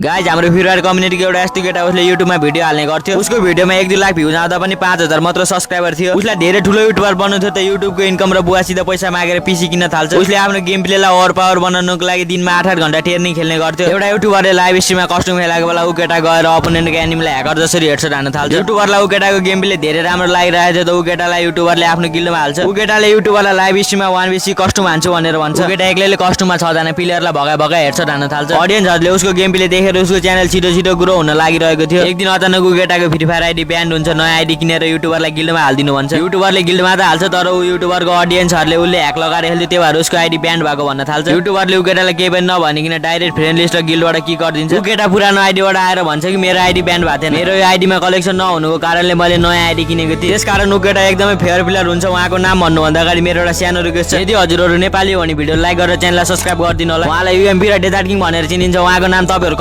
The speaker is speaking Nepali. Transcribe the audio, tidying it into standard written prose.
गाइज हाम्रो फ्री फायर कम्युनिटीको एउटा यस्तो केटा उसले युट्युबमा भिडियो हाल्ने गर्थ्यो। उसको भिडियोमा 1-2 लाख भ्युज आउँदा पनि 5000 मात्र सब्स्क्राइबर थियो। उसलाई धेरै ठुलो युट्युबर बन्नु थियो त युट्युबको इन्कम र बुवासित पैसा मागेर पिसी किन्न थाल्छ। उसले आफ्नो गेम प्लेलाई ओभर पावर बनाउनको लागि दिनमा 8-8 घण्टा टेर्निङ खेल्ने गर्थ्यो। एउटा युट्युबरले लाइभ स्ट्रिममा कस्ट्युम खेलेको बेला ऊ केटा गएर अपोनेन्टको एनिमीलाई ह्याकर जसरी हेडसट हान्न थाल्छ। युट्युबरलाई ऊ केटाको गेम प्ले धेरै राम्रो लागिरहेको थियो त ऊ केटालाई युट्युबरले आफ्नो गिल्डमा हाल्छ। ऊ केटाले युट्युबरलाई लाइभ स्ट्रिममा 1vc कस्ट्युम हान्छु भनेर भन्छ। ऊ केटा एक्लैले कस्ट्युममा 6 जना प्लेयरलाई भगाइ हेडसट हान्न थाल्छ। अडियन्सहरुले उसको गेम प्ले देखेर उसको च्यानल छिटो ग्रो हुन लागिरहेको थियो। एक दिन अचानक ऊ केटाको फ्री फायर आइडी ब्यान्ड हुन्छ। नयाँ आइडी किनेर युट्युबरलाई गिल्डमा हाल्दिनु भन्छ। युट्युबरले गिल्डमा त हाल्छ तर ऊ युट्युबरको अडियन्सहरुले उसले ह्याक लगाएर खेल्थ्यो त्यही भएर उसको आइडी ब्यान्ड भएको भन्न थाल्छ। युट्युबरले ऊ केटालाई केही पनि नभनिकिन डाइरेक्ट फ्रेन्ड लिस्ट र गिल्डबाट किक गरिदिन्छ। ऊ केटा पुरानो आइडीबाट आएर भन्छ कि मेरो आइडी ब्यान्ड भएको थिएन, मेरो यो आइडीमा कलेक्सन नहुनुको कारणले मैले नयाँ आइडी किनेको थिएँ। त्यसकारण ऊ केटा एकदमै फेयर प्लेयर हुन्छ। उहाँको नाम भन्नुभन्दा अगाडि मेरो एउटा सानो रिक्वेस्ट छ, यदि हजुरहरू नेपाली हो भने भिडियो लाइक गरेर च्यानललाई सब्स्क्राइब गरिदिनु होला। उहाँलाई युएमपी र डेजार्ट किङ भनेर चिनिन्छ। उहाँको नाम तपाईहरु